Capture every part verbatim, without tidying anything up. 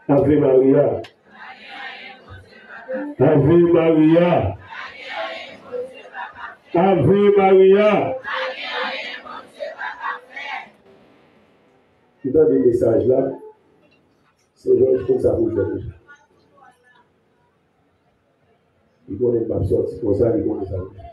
Ave Maria. Ave Maria. Ave Maria. M tande mesaj la. Sen Jòj konn sa pou l fè deja. Li konnen m p ap sòti konsa, li konnen sa pou l fè.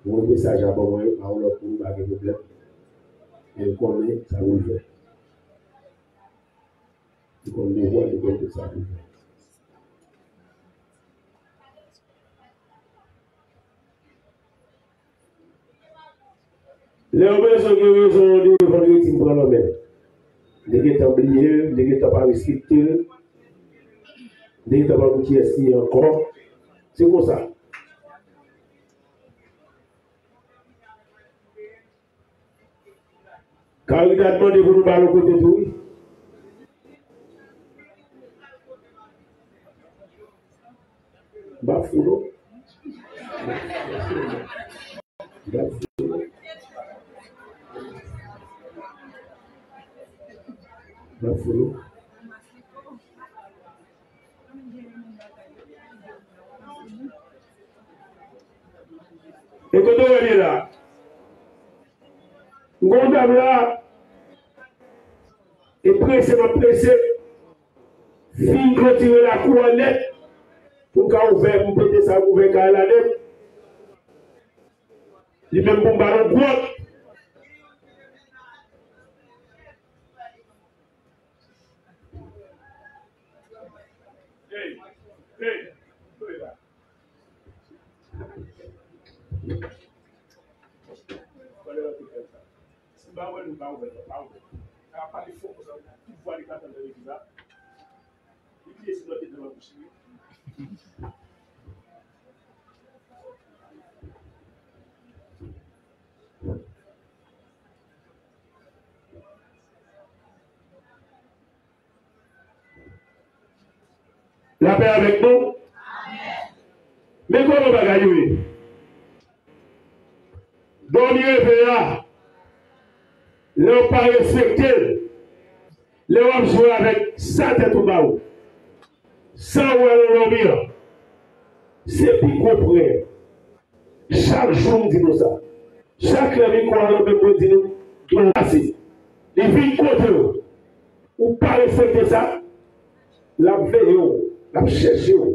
Voye mesaj la ban mwen, a yon lòt moun, pa gen pwoblèm. Men l konnen sa pou l fè. Li konn devwa l, li konn tout sa pou l fè. Lè yo bezwen gen rezon, yo di vandredi m pran nan men l. M te gentan bliye l, m te gentan pa respekte l, m te gentan pa konn kiyès li ye ankò. Se konsa. Caridad mande pou nou ba l yon kote tou, wi. M ap fou, non. M ap fou, non. M ap fou, non. E kote w wè l ye la? M gon dam la, e prese m ap prese, fin klotire lakou an nèt, pou m ka ouvè, pou m pete sa, pou ouvè kay la nèt. Li menm pou m ba l yon gwòt. Lapè avèk nou. Men kòman bagay yo ye? Dòmi reve a, lè w pa respekte l, lè w ap jwe avèk sa tèt ou ba ou, sa ou wè nan dòmi an, se pi gwo prè. Chak jou m di nou sa. Chak lè mikwo a nan men mwen di nou, dlo pase. Li vin kote w. Ou pa respekte sa, l ap veye w, l ap chèche w.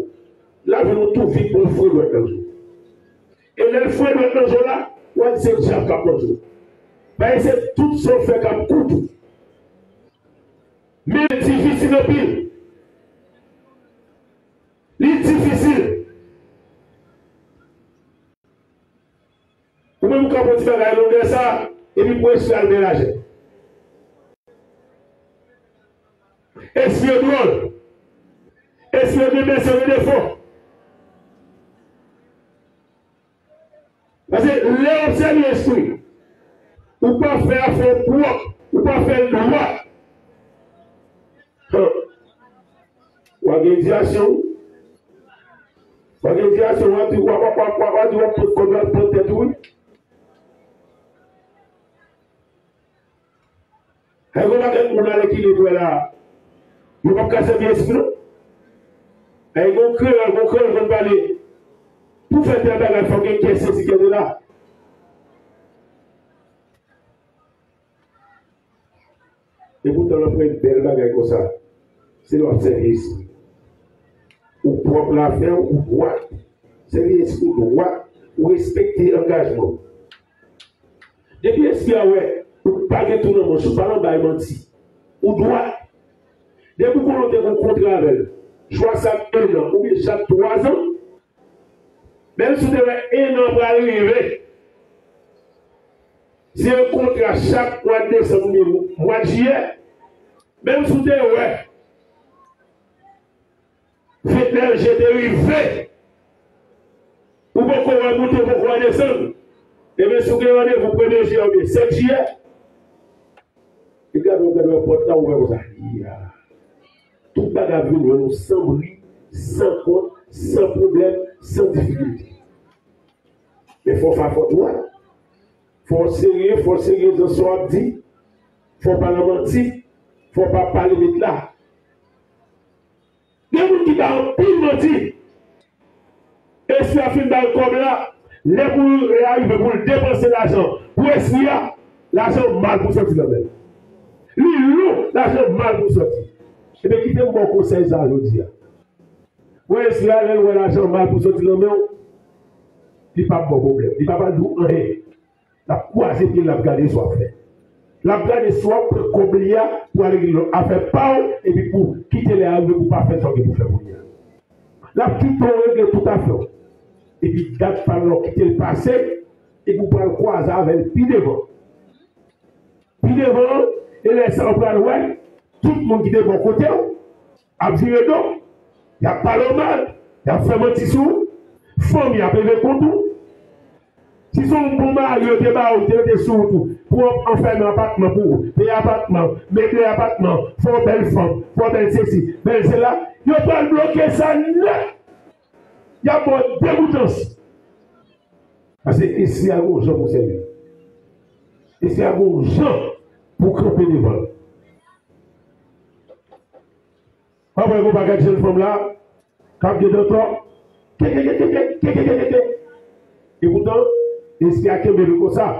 L ap vin yon tou vit pou l fre dwèt nan je w. E lè l fre dwèt nan je w la, w a di se dyab k ap manje w. Paske se tout sa w fè k ap koute w. Men li difisil anpil. Li difisil. Ou menm ou ka pran ti bagay longè sa, epi pou espri al byen lajè. Espri yo dwòl. Espri yo gen mèsi, yo gen defo. Paske lè w ap sèvi espri, ou pa fè afè w pwòp, ou pa fè l dwat. Hum. W a gen dyasyon, w a gen dyasyon, w a di, w a, w a, w a, w a di w ap pran kòb la, pran tèt ou, wi. Ay, gon pakèt moun alèkile kwè la, yo p ap ka sèvi espri, non. Ay, gon kreyòl, gon kreyòl konn pale. Pou fè tèl bagay, fò gen kè sesi, kè dela. E poutan, lè w pran bèl bagay konsa, se lè w ap sèvi espri. Ou pwòp lafè w, ou dwat. Sèvi espri w dwat, ou respekte angajman w. Depi espri a wè ou pa gen tou nan manch ou, pa nan bay manti. Ou dwat. Depi w konnen w te gen yon kontra avè l, chwa sa enn an oubyen chak twa zan, menm si w te wè enn an pral rive, se yon kontra chak mwa desanm oubyen mwa jiyè, menm si w te wè Vennèf je te rive. Ou poko wè moute, ou poko wè desann. Ebyen, si w gen randevou premye jiyè oubyen sèt jiyè, e gade w, gade w, pòt la ouvè konsa. Ya. Tout bagay ap vin jwenn ou san bri, san kont, san pwoblèm, san difikilte. Men fò w fè afè w dwat. Fò w serye, fò w serye nan sa w ap di. Fò w pa nan manti. Fò w pa pale met la. Gen moun ki bay anpil manti. Espri a fin ba l kòb la, lè pou lè a rive pou l depanse lajan pou espri a, lajan mal pou soti nan men l. Li lou, lajan mal pou soti. Ebyen, kite m ba w konsèy sa a jodi a. Wè espri a, lè l wè lajan mal pou soti nan men w, li p ap ba w pwoblèm. Li p ap al di w anyen. L ap kwaze pye l, l ap gade sa w ap fè. L ap gade sa w ap pran kòb li a pou al regle lòt afè pa w, epi pou kite lè a rive pou w pa fè sa w gen pou fè kounye a. L ap kite w regle tout afè w. Epi dat pa l la, w kite l pase, epi w pral kwaze avè l pi devan. Pi devan, e lè sa a w pral wè, tout moun ki te bò kote w ap vire do, y ap pale w mal, y ap fè manti sou ou, fanmi ap leve kont ou. Si se yon bon mari yo te ba ou, te mete sou ou tou, pou w anfèmen apatman pou ou, peye apatman, meble apatman, fè w bèl fanm, fè w bèl sesi, bèl sela, yo pral bloke sa nèt. Y ap ba w degoutans. Paske espri a gon jan pou sèvi. Espri a gon jan pou kanpe devan l. Anpwen gon pakèt jèn fanm la k ap gen dantò. Kekekekeke. Epoutan, espri a kenbe l konsa.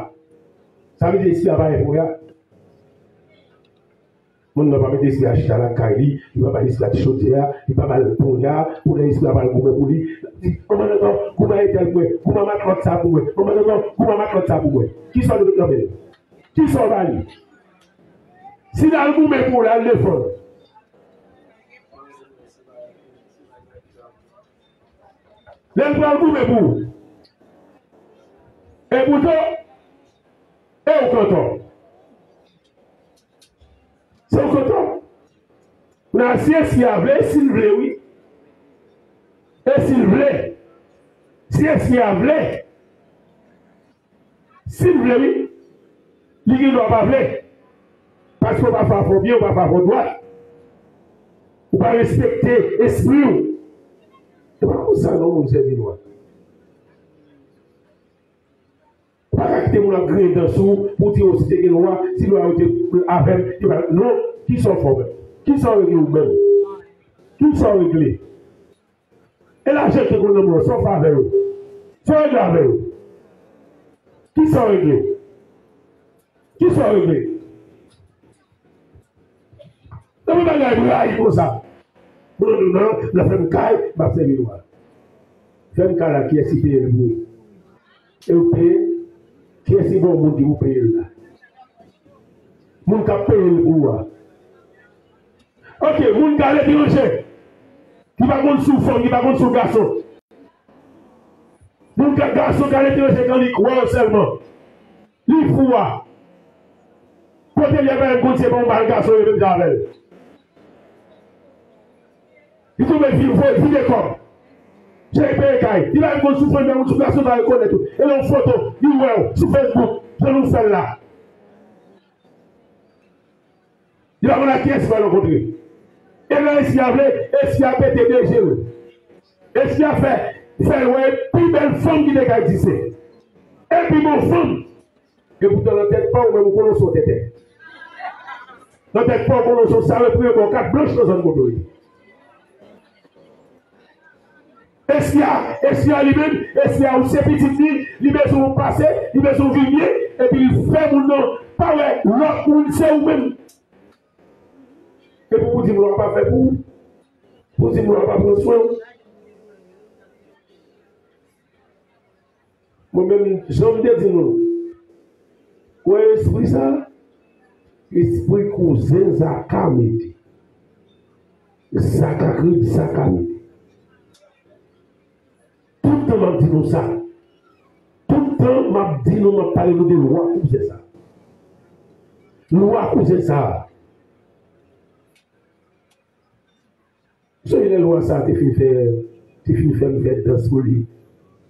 Sa vle di espri a pa gen pou ya. Moun nan pa mete espri a chita lakay li, li pa bay espri a ti chodyè a, li pa ba l ponya, pou lè espri a pral goumen pou li. Manman Dantan, goumen etèl pou mwen, goumen matlòt sa pou mwen, manman Dantan, goumen matlòt sa pou mwen. Kisa w te met nan men l? Kisa w ba li? Si l al goumen pou w, l al defann. Lè l pral goumen pou ou. Epoutan, e ou k antò. Se ou k antò. Kounye a, si espri a vle, si l vle, wi. E si l vle, si espri a vle, si l vle, wi, li gen dwa pa vle. Paske w pa fè afè w byen, w pa fè afè w dwat. Ou pa respekte espri w. Se pa konsa non, moun sèvi nou a. Ou pa ka kite moun ap griyen dan sou ou, pou w di, "O, si te gen lwa, si lwa yo te avè m, yo pa," non, kisa w fè w menm? Kisa w regle ou menm? Kisa w regle? E lajan ki konn nan men w, sa w fè avè yo? Sa w regle avè yo? Kisa w regle? Kisa w regle? Nan yon bagay bray konsa. Moun nan di w, "Non, nan fèm kay, m ap sèvi nou a." Fèm kay la, kiyès ki peye l pou ou? E ou peye? Kiyès ki ba w moun ki pou peye l la? Moun k ap peye l pou ou a. Ok, moun k aletranje, ki pa konn si w fanm, ki pa konn si w gason. Moun k, gason k aletranje, k annik wè w sèlman. Li fou a. Kote li ap al konn se pa yon bal gason yo menm jan avè l. Li tonbe vi-, vo-, vide kòb. Cheri peye kay. Li pa menm konn si w fanm, li pa konn si w gason, pa rekonèt ou. E lè yon foto, li wè w sou Facebook, jan nou fè l la. Li pa konn ak kiyès li pral rankontre. E lè espri a vle, espri a pete de je l. Espri a fè, fè l wè pi bèl fanm ki te ka egziste. E pi bon fanm. Epoutan nan tèt pa w menm ou konnen w se yon tètè. Nan tèt pa w konnen w se yon salopri, yo ba w kat blanch nan zòn kote w ye. Espri a, espri a li menm, espri a ou se pitit li, li bezwen w pase, li bezwen w vin byen, epi li fè moun nan pa wè lòt moun se ou menm. Epi pou di m lwa pa fè pou ou, pou di m lwa pa pran swen w. Mwen menm, jan m te di nou, wè espri sa, espri kouzen Zaka mete. Zaka kredi Zaka mete. Tout tan m ap di nou sa. Tout tan m ap di nou, m ap pale nou de lwa kouzen sa. Lwa kouzen sa. Sonje lè lwa sa a te fin fè, te fin fè m fè dans pou li.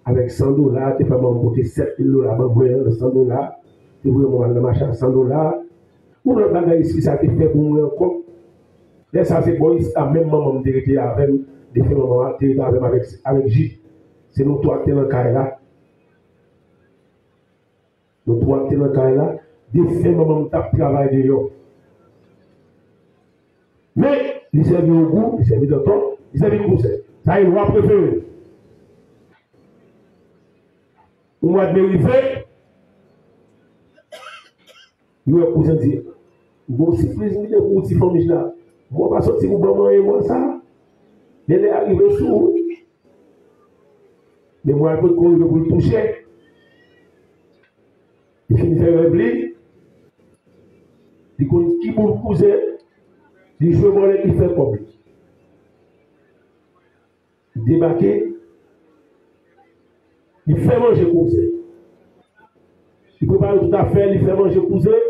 Avèk san dola, te fè manman m pote sèt mil dola ban mwen, san dola. Te voye mwen al nan mache ak san dola. Yon lòt bagay espri sa te fè pou mwen ankò. Lè sa se bò isi a menm manman m te rete avè m, defen manman an te rete avè m avèk, avèk Jid. Se nou twa ki te nan kay la. Nou twa ki te nan kay la, defen manman m t ap travay deyò. Men, li sèvi Ogou, li sèvi Dantan, Li sèvi kouzen. Sa e lwa prefere. Yon mwa de me rive, li wè kouzen di, "Gon sipriz m gen pou ou, ti fanm Jina. Mwen pa soti pou ban m anyen mwa sa." Men lè a rive sou ou. Men mwa potko rive pou l touche. Li fin fè rèv li. Li konn ki boul kouzen. Li jwe bòlèt, li fè kòb li. Li debake. Li fè manje kouzen. Li prepare tout afè, li fè manje kouzen.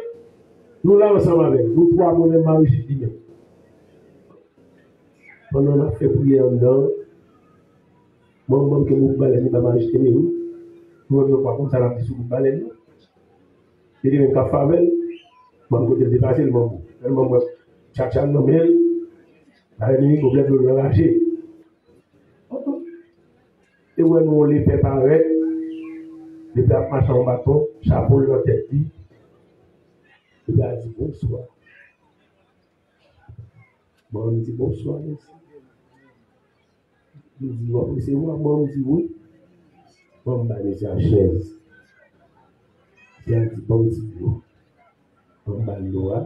Nou la ansanm avè l. Nou twa, mwen menm, Marijit, li menm. Pandan n ap fè priyè anndan an, manman m kenbe bout balèn li ba Marijit, men wi. Nou wè, nou pa konn sa n ap di sou bout balèn nan. Li te menm k ap fè avè l. Manman kote l te pase, l manman. Lè l manman tchatcha l nan men l, balèn li, goblè dlo l rache. E wè nou yon lepè parèt, lepè ap mache an baton, chapo l nan tèt li. Lepè a di, "Bonswa." Manman m di, "Bonswa, mesye." Li di, "W ap resevwa?" Manman m di, "Wi." Manman m bay mesye a chèz. Mesye a di, "Ban m ti dlo." Ban m ba l dlo a.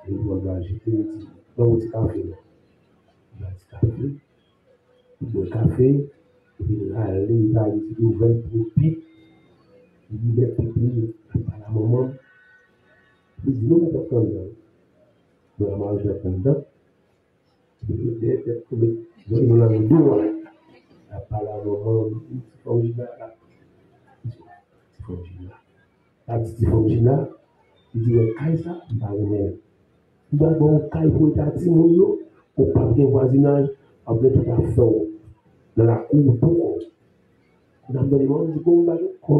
Li pran dlo a jete, li di, "Ban m yon ti kafe non." Li ba l ti kafe. Li bwè kafe. Epi l ale, li pale, li di, "Ouvè l pou pit." Li di, "Mèt pipi, li pale a manman m." Li di, "Nou mèt ap pran dan." Bon, la manje ap pran dan. Epi dèyè tèt koube, zòrèy nou nan rido a. L ap pale a manman m, li di, "Ti fanm Jina la." Ti fanm Jina. L ap di ti fanm Jina, li di, "Wè kay sa, m pa renmen l. M pral ba w yon kay pou eta timoun yo, ou p ap gen vwazinaj, w ap gen tout afè w nan lakou w pou kò w." Kounya m tande manman m di, "Bon, m pa gen kò."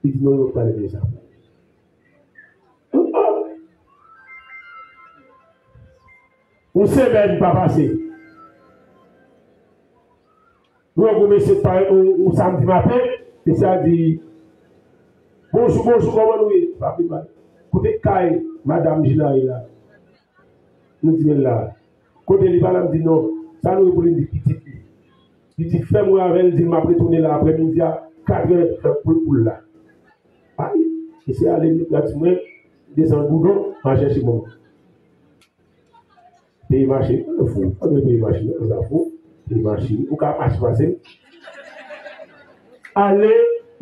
Li di, "Non, yo pral regle sa pou ou." Yon semèn pa pase. Nou wè gon mesye parèt yon, yon samdi maten, mesye a di, "Bonjou, bonjou, kòman nou ye?" Pa pi mal. "Kote kay madanm Jina ye la?" Nou di, "Men l la." "Kote li?" "Pa la." M di, "Non." Sa nou ye pou li? M di, "Pitit li." Li di, "Fè m wè avè l, di l m ap retounen la aprèmidi a, katrè, fè poul poul la." Ay, mesye ale, li pran ti mwen, desann goudon, m al chèche manman. Peye machin, fou. Ann peye machin, sa fou. Peye machin. Ou ka mache pase. Ale,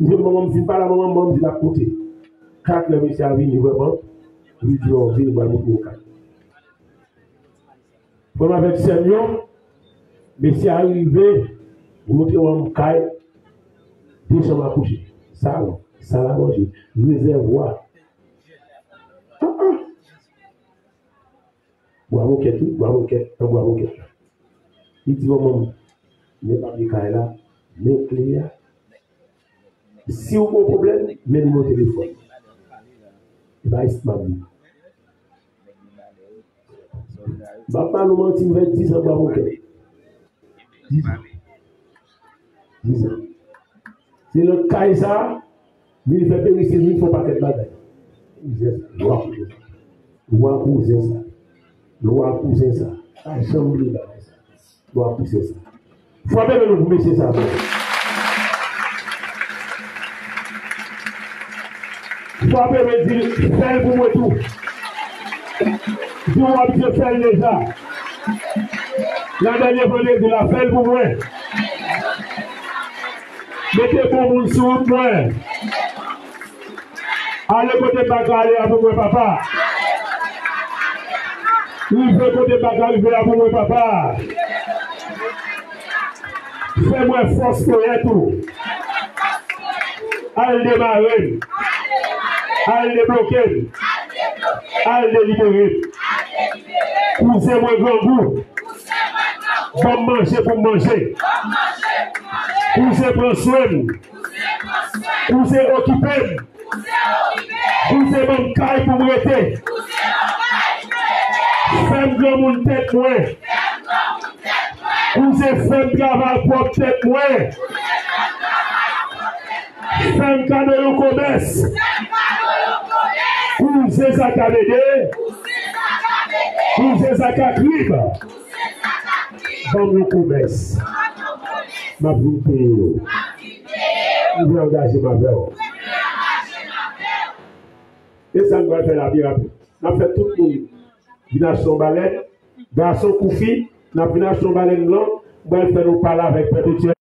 m di manman m, fin pale a manman m, manman m di l ap koute. Katrè, mesye a vini vrèman. Li di, "Ò, vini, m pral montre w kay." Frè m avèk sè m yo, mesye a rive, li montre manman m kay, de chanm a kouche, salon, sal a manje, rezèvwa. Ah, ah. Bwa mokèt, wi, bwa mokèt, nan bwa mokèt la. Li di manman m, "Men papye kay la, men kle a. Si w gon pwoblèm, men nimewo telefòn." E pa isit m ap viv. M ap ba nou manti, m fè diz an bwa mokèt. Diz an. Diz an. Se nan kay sa, vin fè perisil, vin fè yon pakèt bagay. Kouzen sa, lwa kouzen sa. Lwa kouzen sa. Lwa kouzen sa. Pa janm bliye bagay sa. Lwa kouzen sa. Frape men nou pou mesye sa, frè. Frape men, di, "Fè l pou mwen tou." Di, "W ap di fè l deja." Nan dènye vandredi la, "Fè l pou mwen." Mete bon moun sou wout mwen. Ale kote m pa ka ale a pou mwen, papa. Rive kote m pa ka rive a pou mwen, papa. Fè mwen fòs ponyèt ou. Al demare m. Al debloke m. Al delibere m. Kouzen mwen grangou. Ban m manje pou m manje. Kouzen pran swen m. Kouzen okipe m. Kouzen ban m kay pou m rete. Fè m granmoun tèt mwen. Kouzen fè m travay pwòp tèt mwen. Fè m kado yon komès. Kouzen sa ka mede. Kouzen sa ka krib. Fanm yon komès. M ap vin peye yo. M vle angaje m avè w. E sa n pral fè la byen rapid. N ap fè tout moun vin achte yon balèn. Gason kou fi, n ap vin achte yon balèn blan. M pral fè nou pale avèk Pèpetyèl.